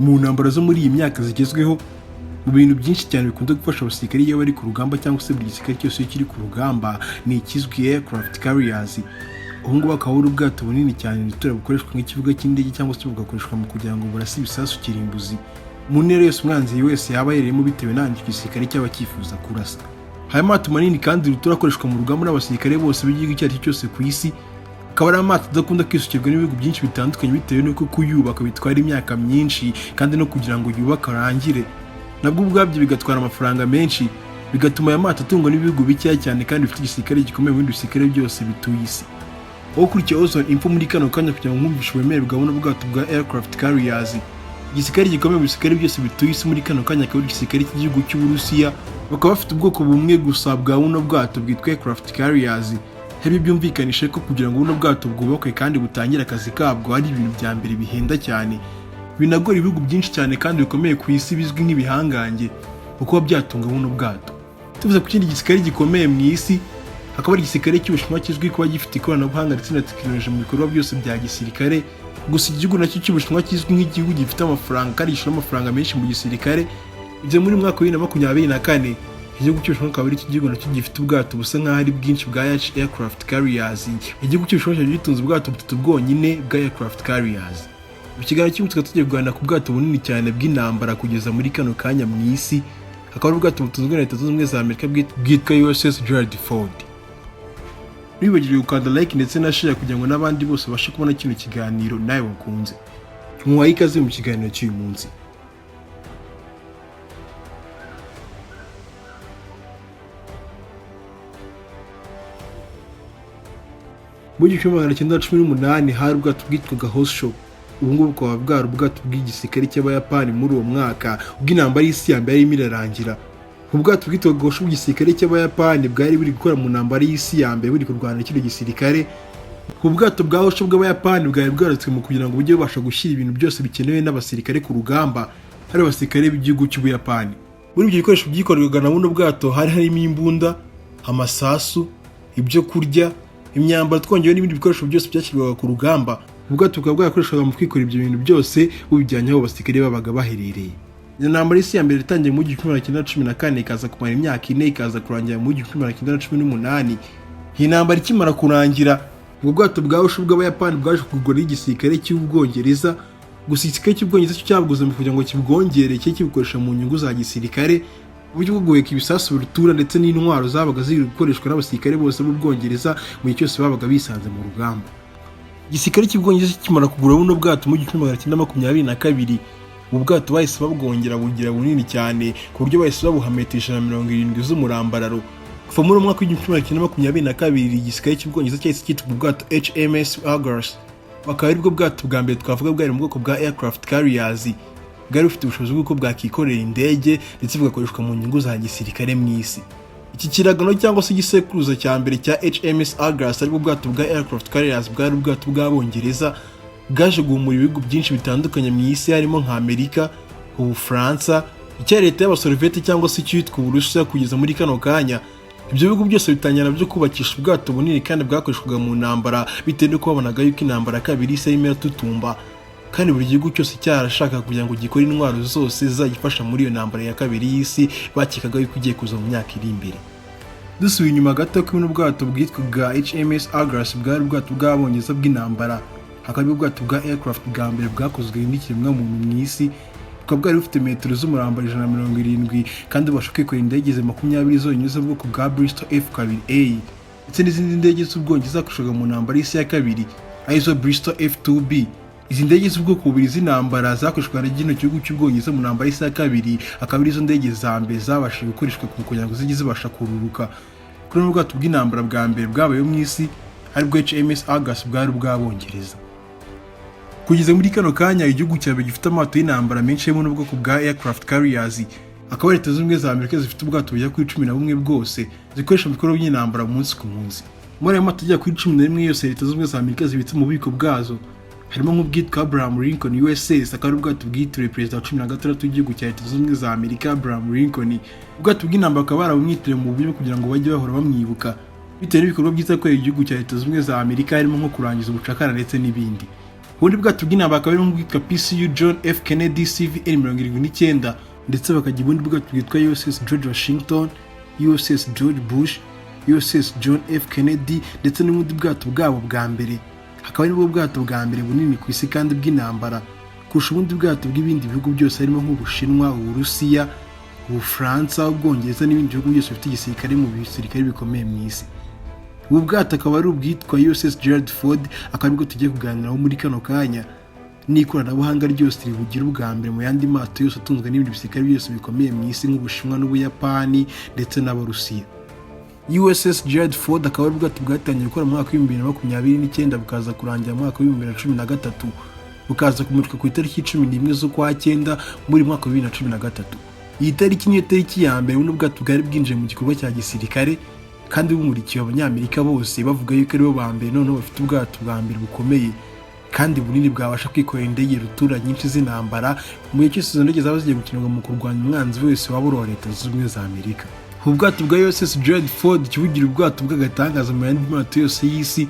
Mu ntambara zo muri iyi myaka zigezweho, mu bintu byinshi cyane bikunze gufasha abasirikare iyo bari ku rugamba, cyangwa se buri gisirikare cyose iyo kiri ku rugamba, ni ikizwi aircraft carriers. Ubu ngubu akaba ari ubwato bunini cyane rutura bukoreshwa nk'ikibuga cy'indege, cyangwa se bugakoreshwa mu kugira ngo burase ibisasu kirimbuzi mu ntera yose umwanzi wese yaba aherereyemo, bitewe n'ahantu icyo gisirikare cyaba cyifuza kurasa. Aya mato manini kandi rutura akoreshwa mu rugamba n'abasirikare bose b'igihugu icyo ari cyo cyose ku isi, akaba ari amato adakunda kwisukirwa n'ibihugu byinshi bitandukanye, bitewe n'uko kuyubaka bitwara imyaka myinshi, kandi no kugira ngo yubake arangire nabwo ubwabyo bigatwara amafaranga menshi, bigatuma aya mato atungwa n'ibihugu bikeya cyane kandi bifite igisirikare gikomeye mu bindi bisirikare byose bituye isi. Wowe ukurikiye Ozone Info muri kano kanya, kugira ngo mwumvishe uburemere bwa buno bwato bwa aircraft carriers, igisirikare gikomeye mu bisirikare byose bituye isi muri kano kanya akaba ari igisirikare cy'igihugu cy'Uburusiya. Bakaba bafite ubwoko bumwe gusa bwa buno bwato bwitwa aircraft carriers. Ibi byumvikanisha ko kugira ngo buno bwato bwubakwe kandi butangire akazi kabwo ari ibintu bya mbere bihenda cyane, binagora ibihugu byinshi cyane kandi bikomeye ku isi bizwi nk'ibihangange mu kuba byatunga buno bwato. Tuvuze ku kindi gisirikare gikomeye mu isi, hakaba ari igisirikare cy'Ubushinwa kizwi kuba gifite ikoranabuhanga ndetse na tekinoloji mu bikorwa byose bya gisirikare. Gusa igihugu nacyo cy'Ubushinwa kizwi nk'igihugu gifite amafaranga kandi gishora amafaranga menshi mu gisirikare. Ibyo muri mwaka wa 2024, igihugu cy'Ubushinwa akaba ari igihugu nacyo gifite ubwato busa nk'aho ari bwinshi bwa aircraft carriers. Igihugu cy'Ubushinwa cyari gitunze ubwato butatu bwonyine bwa aircraft carriers. Mu kiganiro cy'ubu tukaba tugiye kuganira ku bwato bunini cyane bw'intambara kugeza muri kano kanya mu isi, akaba ari ubwato butunzwe na Leta Zunze Ubumwe za Amerika bwitwa USS Gerald Ford. Ntiwibagirwe gukanda like ndetse na share kugira ngo n'abandi bose babashe kubona kino kiganiro nawe wakunze. Muhaye ikaze mu kiganiro cy'uyu munsi. Mu 1918 hari ubwato bwitwaga Hosho. Ubu ngubu bukaba bwari ubwato bw'igisirikare cy'Abayapani muri uwo mwaka ubwo intambara y'isi ya mbere yarimo irarangira. Ubwato bwitwaga Hosho bw'igisirikare cy'Abayapani bwari buri gukora mu ntambara y'isi ya mbere, buri kurwana kino gisirikare. Ubu bwato bwa Hosho bw'Abayapani bwari bwarutswe mu kugira ngo bujye bubasha gushyira ibintu byose bikenewe n'abasirikare ku rugamba, hari abasirikare b'igihugu cy'Ubuyapani. Muri ibyo bikoresho byikorerwaga na buno bwato hari harimo imbunda, amasasu, ibyo kurya, imyambaro, twongeyeho n'ibindi bikoresho byose byashyirwaga ku rugamba. Ubwato bukaba bwarakoreshwaga mu kwikorera ibyo bintu byose bubijyanye aho abasirikare babaga baherereye. Iyo ntambara y'isi ya mbere itangiye mu 1914, ikaza kumara imyaka 4, ikaza kurangira mu 1918. Iyi ntambara ikimara kurangira, ubwo bwato bwa Hosho bw'Abayapani bwaje kugurwa n'igisirikare cy'Ubwongereza. Gusa igisirikare cy'Ubwongereza cyo cyabuguze mu kugira ngo kibwongere kijye kibikoresha mu nyungu za gisirikare, uburyo bwo guheka ibisasu birutura ndetse n'intwaro zabaga ziri gukoreshwa n'abasirikare bose b'Ubwongereza mu gihe cyose babaga bisanze mu rugamba. Igisirikare cy'Ubwongereza kikimara kugura buno bwato mu 1922, ubu bwato bahise babwongera bugira bunini cyane, ku buryo bahise babuha metero 170 z'umurambararo. Kuva muri uwo mwaka wa 1922, igisirikare cy'Ubwongereza cyahise cyitwa ubwato HMS Argus, bakaba aribwo bwato bwa mbere twavuga bwari mu bwoko bwa aircraft carriers, bwari bufite ubushobozi bw'uko bwakikorera indege ndetse bugakoreshwa mu nyungu za gisirikare mu isi. Iki kiragano cyangwa se igisekuruza cya mbere cya HMS Argus, aribwo bwato bwa aircraft carriers bwari ubwato bw'Abongereza, bwaje guhumura ibihugu byinshi bitandukanye mu isi, harimo nka Amerika, Ubufaransa, icya leta y'Abasoviete cyangwa se icyitwa Uburusiya kugeza muri kano kanya. Ibyo bihugu byose bitangira nabyo kubakisha ubwato bunini kandi bwakoreshwaga mu ntambara, bitewe n'uko babonaga yuko intambara ya kabiri isi yarimo iratutumba, kandi buri gihugu cyose cyarashaka kugira ngo gikore intwaro zose zizagifasha muri iyo ntambara ya kabiri y'isi bakekaga yuko igiye kuza mu myaka iri imbere. Dusubiye inyuma gato, ko buno bwato bwitwaga HMS Argus bwari ubwato bw'Abongereza bw'intambara, hakaba ari ubwato bwa aircraft bwa mbere bwakozwe n'ikiremwamuntu mu isi, bukaba bwari bufite metero z'umurambararo 170, kandi bubasha kwikorera indege 20 zonyine z'ubwoko bwa Bristol F2A ndetse n'izindi ndege z'Ubwongereza zakoreshwaga mu ntambara y'isi ya kabiri, arizo Bristol F2B. Izi ndege z'ubwoko bubiri z'intambara zakoreshwaga na kino gihugu cy'Ubwongereza mu ntambara y'isi ya kabiri, akaba arizo ndege za mbere zabashije gukoreshwa kugira ngo zijye zibasha kururuka. Kuri ubu bwato bw'intambara bwa mbere bwabayeho mu isi, aribwo HMS Argus, bwari ubw'Abongereza. Kugeza muri kano kanya, igihugu cya mbere gifite amato y'intambara menshi harimo n'ubwoko bwa aircraft carriers akaba Leta Zunze Ubumwe za Amerika, zifite ubwato bugera kuri 11 bwose zikoresha mu bikorwa by'intambara umunsi ku munsi. Muri ayo mato agera kuri 11 yose Leta Zunze Ubumwe za Amerika zibitse mu bubiko bwazo, harimo nk'ubwitwa Abraham Lincoln USS, akaba ari ubwato bwitiriwe perezida wa 16 w'igihugu cya Leta Zunze Ubumwe za Amerika, Abraham Lincoln. Ubwato bw'intambara bakaba barabumwitiriwe mu buryo kugira ngo bajye bahora bamwibuka bitewe n'ibikorwa byiza yakoreye igihugu cya Leta Zunze Ubumwe za Amerika, harimo nko kurangiza ubucakara ndetse n'ibindi. Ubundi bwato bw'intambara akaba ari bwitwa PCU John F Kennedy CVN 79, ndetse bakagira ubundi bwato bwitwa USS George Washington, USS George Bush, USS John F Kennedy, ndetse n'ubundi bwato bwabo bwa mbere. Hakaba aribwo bwato bwa mbere bunini ku isi kandi bw'intambara kurusha ubundi bwato bw'ibindi bihugu byose, harimo nk'Ubushinwa, Uburusiya, Ubufaransa, Ubwongereza n'ibindi bihugu byose bifite igisirikare mu bisirikare bikomeye mu isi. Ubu bwato akaba ari ubwitwa USS Gerald Ford, akaba aribwo tugiye kuganiraho muri kano kanya, n'ikoranabuhanga ryose ribugira ubwa mbere mu yandi mato yose atunzwe n'ibindi bisirikare byose bikomeye mu isi, nk'Ubushinwa n'Ubuyapani ndetse n'Abarusiya. USS Gerald Ford akaba ari ubwato bwatangiye gukora mu mwaka wa 2029, bukaza kurangira mu mwaka wa 2013, bukaza kumurikwa ku itariki 11 z'ukwa cyenda muri mwaka wa 2013. Iyi tariki niyo tariki ya mbere buno bwato bwari bwinjiye mu gikorwa cya gisirikare kandi bumurikiwe Abanyamerika bose, bavuga yuko aribo ba mbere noneho bafite ubwato bwa mbere bukomeye kandi bunini bwabasha kwikorera indege rutura nyinshi z'intambara, mu gihe cyose izo ndege zaba zigiye gukenerwa mu kurwanya umwanzi wese waba uri uwa Leta Zunze Ubumwe za Amerika. Ubu bwato bwa USS Gerald Ford kibugira ubwato bw'agatangaza mu yandi mato yose y'isi,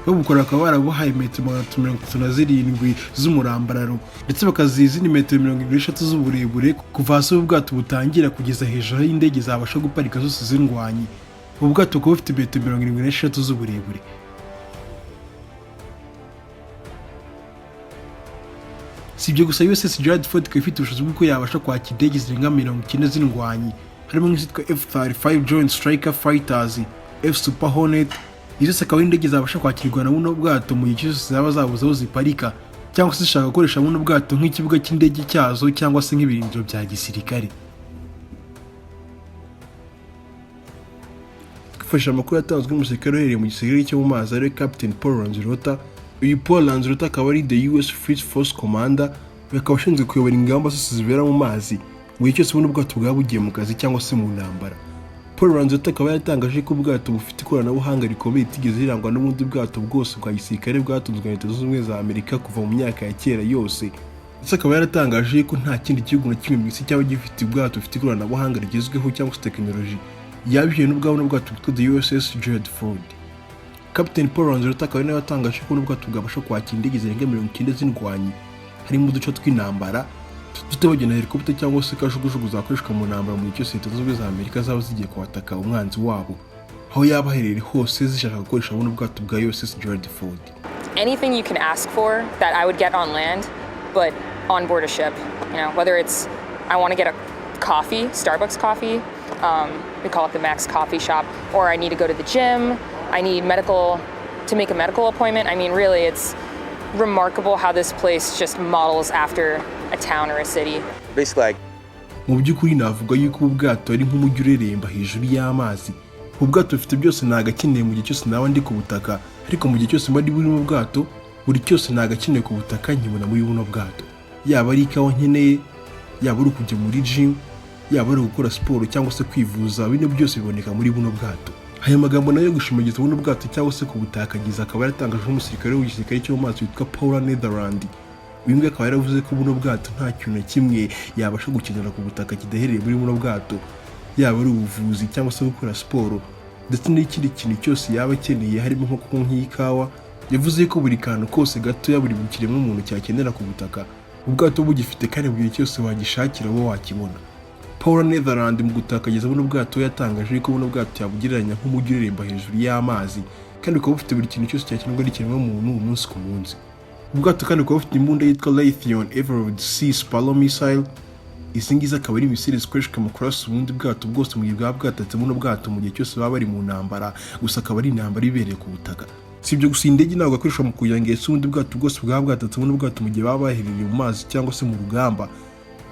babukora bakaba barabuhaye metero 337 z'umurambararo, ndetse bakaziha izindi metero 73 z'uburebure kuva hasi ubu bwato butangira kugeza hejuru aho indege zabasha guparika zose z'indwanyi. Ubu bwato bukaba bufite metero 76 z'uburebure. Si ibyo gusa, USS Gerald Ford ikaba ifite ubushobozi bw'uko yabasha kwakira indege zirenga 90 z'indwanyi, harimo nk'izitwa F-35 Joint Striker Fighters, F Super Hornet. Izo zose akaba ari indege zabasha kwakirwa na buno bwato mu gihe cyose zaba zabuze aho ziparika, cyangwa se zishaka gukoresha buno bwato nk'ikibuga cy'indege cyazo cyangwa se nk'ibirindiro bya gisirikare. Twifashishije amakuru yatanzwe n'umusirikare uherereye mu gisirikare cyo mu mazi, ariwe Captain Paul Lanzilotta. Uyu Paul Lanzilotta akaba ari the US Fleet Force Commander, akaba ashinzwe kuyobora ingamba zose zibera mu mazi mu gihe cyose buno bwato bwaba bugiye mu kazi cyangwa se mu ntambara. Paul Lanzilotta akaba yaratangaje ko ubwato bufite ikoranabuhanga rikomeye ritigeze rirangwa n'ubundi bwato bwose bwa gisirikare bwatunzwe na Leta Zunze Ubumwe za Amerika kuva mu myaka ya kera yose, ndetse akaba yaratangaje ko nta kindi gihugu na kimwe mu isi cyaba gifite ubwato bufite ikoranabuhanga rigezweho cyangwa se tekinoloji yabihiye n'ubwabo n'ubwato bwitwa the USS Gerald Ford. Captain Paul Lanzilotta akaba ari nawe watangaje ko n'ubwato bwabasha kwakira indege zirenga 90 z'indwanyi, harimo uduce tw'intambara tutibagiwe na helicopter cyangwa se kajugujugu zakoreshwa mu ntambara mu gihe cyose Leta Zunze Ubumwe za Amerika zaba zigiye kuhataka umwanzi wabo aho yaba aherereye hose, zishaka gukoresha buno bwato bwa USS Gerald Ford. Anything you can ask for that I would get on land, but on board a ship. Whether it's I want to get a coffee, Starbucks coffee, we call it the Max Coffee Shop, or I need to go to the gym, I need medical to make a medical appointment. I mean, really, it's remarkable how this place just models after a town or a city. Basically, I Mu by'ukuri navuga yuko ubu bwato ari nk'umujyi ureremba hejuru y'amazi. Ubu bwato bufite byose nagakeneye mu gihe cyose naba ndi ku butaka, ariko mu gihe cyose mba ndi muri buno bwato, buri cyose nagakeneye ku butaka nkibona muri buno bwato, yaba ari ikawa nkeneye, yaba ari ukujya muri gym, yaba ari ugukora siporo cyangwa se kwivuza, bino byose biboneka muri buno bwato. Aya magambo nayo yo gushimagiza buno bwato cyangwa se kubutakagiza akaba yaratangajwe n'umusirikare w'igisirikare cyo mu mazi witwa Paula Netherland. Uyu nguyu akaba yaravuze ko buno bwato nta kintu na kimwe yabasha gukenera ku butaka kidaherereye muri buno bwato, yaba ari ubuvuzi cyangwa se gukora siporo ndetse n'ikindi kintu cyose yaba akeneye, harimo nko kunywa nk'ikawa. Yavuze ko buri kantu kose gatoya buri kiremwa muntu cyakenera ku butaka, ubwato bugifite kandi buri cyose wagishakira wowe wakibona. Paul Netherland mu gutakagiza buno bwato yatangaje ko buno bwato yabugereranya nk'umujyi ureremba hejuru y'amazi, kandi bukaba bufite buri kintu cyose cyakenerwa n'ikiremwamuntu umunsi ku munsi. Ubwato kandi bukaba bufite imbunda yitwa Raytheon Everett Sea Sparrow Missile. Izi ngizi akaba ari misile zikoreshwa mu kurasa ubundi bwato bwose mu gihe bwaba bwatatse buno bwato mu gihe cyose baba bari mu ntambara, gusa akaba ari intambara ibereye ku butaka. Si ibyo gusa, iyi ndege ntabwo ikoreshwa mu kugira ngo ese ubundi bwato bwose bwaba bwatatse buno bwato mu gihe baba baherereye mu mazi cyangwa se mu rugamba.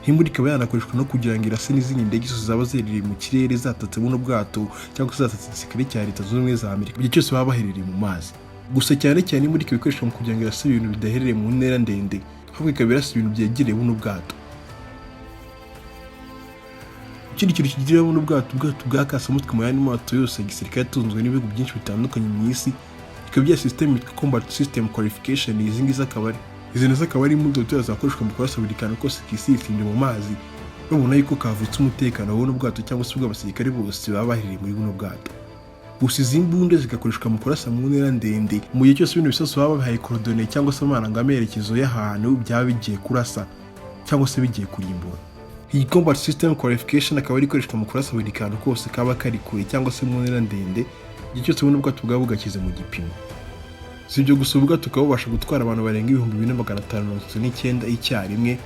Imbunda ikaba yanakoreshwa no kugira ngo irase n'izindi ndege zose zaba ziherereye mu kirere zatatse buno bwato cyangwa se zatatse igisirikare cya Leta Zunze Ubumwe za Amerika mu gihe cyose baba baherereye mu mazi. Gusa cyane cyane imbunda ikaba ikoreshwa mu kugira ngo irase ibintu bidaherereye mu ntera ndende, ahubwo ikaba irasa ibintu byegereye buno bwato. Ikindi kintu kigira buno bwato bwa kasamutwe mu yandi mato yose ya gisirikare atunzwe n'ibihugu byinshi bitandukanye mu isi, bikaba bya system yitwa Combat System Qualification. Izi ngizi akaba ari izi nazo akaba ari imbunda zakoreshwa mu kurasa buri kantu kose kisisinde mu mazi, babona yuko kavutse umutekano wa buno bwato cyangwa se ubw'abasirikare bose baba baherereye muri buno bwato. Gusa izi mbunda zigakoreshwa mu kurasa mu ntera ndende, mu gihe cyose bino bisasu baba babihaye coordonnées cyangwa se amarangamerekezo y'ahantu byaba bigiye kurasa cyangwa se bigiye kurimbura. Iyi combat system qualification akaba ari ikoreshwa mu kurasa buri kantu kose kaba kari kure cyangwa se mu ntera ndende, igihe cyose buno bwato bwaba bugashyize mu gipimo. Si ibyo gusa, ubwato bukaba bubasha gutwara abantu barenga 4539 icyarimwe,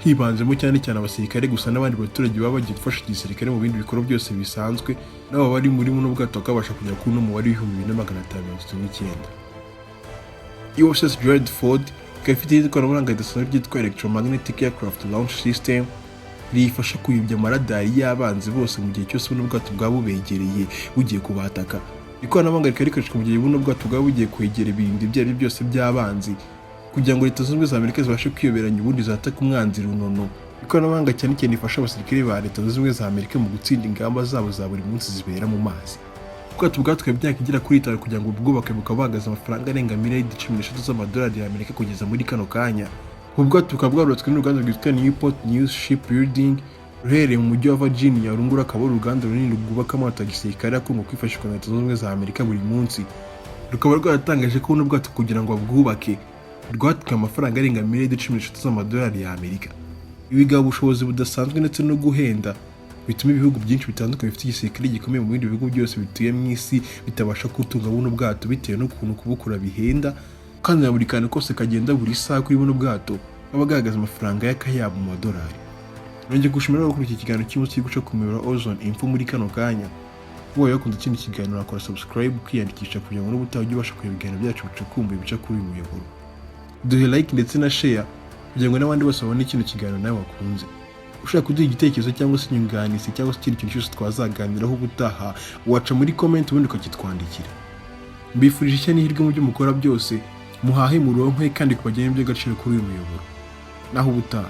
hibanzemo cyane cyane abasirikare gusa n'abandi baturage baba bagiye gufasha igisirikare mu bindi bikorwa byose bisanzwe, nabo bari muri buno bwato bakabasha kugera kuri uno mubare w'4539. USS Gerald Ford ikaba ifite ikoranabuhanga ridasanzwe ryitwa Electromagnetic Aircraft Launch System, riyifasha kuyobya amaradari y'abanzi bose mu gihe cyose buno bwato bwaba bubegereye bugiye kubataka. Ikoranabuhanga rikaba rikoreshwa mu gihe buno bwato bwaba bugiye kwegera ibirindiro ibyo ari byo byose by'abanzi, kugira ngo Leta Zunze Ubumwe za Amerika zibashe kwiyoberanya, ubundi zataka umwanzi runono. Ikoranabuhanga cyane cyane rifasha abasirikare ba Leta Zunze Ubumwe za Amerika mu gutsinda ingamba zabo za buri munsi zibera mu mazi. Ubwato bwatwaye imyaka igera kuri 5 kugira ngo bwubake, bukaba buhagaze amafaranga arenga miliyari 13 z'amadolari y'Amerika kugeza muri kano kanya. Ubu bwato bukaba bwarubatswe n'uruganda rwitwa Newport News Shipbuilding ruherereye mu mujyi wa Virginia. Uru nguru akaba ari uruganda runini rwubaka amato ya gisirikare akundwa kwifashishwa na Leta Zunze Ubumwe za Amerika buri munsi. Rukaba rwaratangaje ko buno bwato kugira ngo babwubake rwatwaye amafaranga arenga miliyari 13 z'amadolari y'Amerika. Ibi bigaba ubushobozi budasanzwe ndetse no guhenda, bituma ibihugu byinshi bitandukanye bifite igisirikare gikomeye mu bindi bihugu byose bituye mu isi bitabasha gutunga buno bwato, bitewe n'ukuntu kubukora bihenda, kandi na buri kantu kose kagenda buri saha kuri buno bwato kaba gahagaze amafaranga y'akayabo mu madolari. Nongeye gushimira gukora iki kiganiro cy'umunsi kiri guca ku muyoboro wa Ozone Info muri kano kanya. Ubaye wakunze kino kiganiro, wakora subscribe, ukiyandikisha, kugira ngo n'ubutaha ujye ubasha kureba ibiganiro byacu bicukumbuye bica kuri uyu muyoboro. Duhe like ndetse na share kugira ngo n'abandi bose babone kino kiganiro nawe wakunze. Ushaka kuduha igitekerezo cyangwa se inyunganizi cyangwa se ikindi kintu cyose twazaganiraho ubutaha, waca muri comment ubundi ukakitwandikira. Mbifurije ishya n'ihirwe mu byo mukora byose, muhahe muronke kandi kubagena iby'agaciro kuri uyu muyoboro. Naho ubutaha.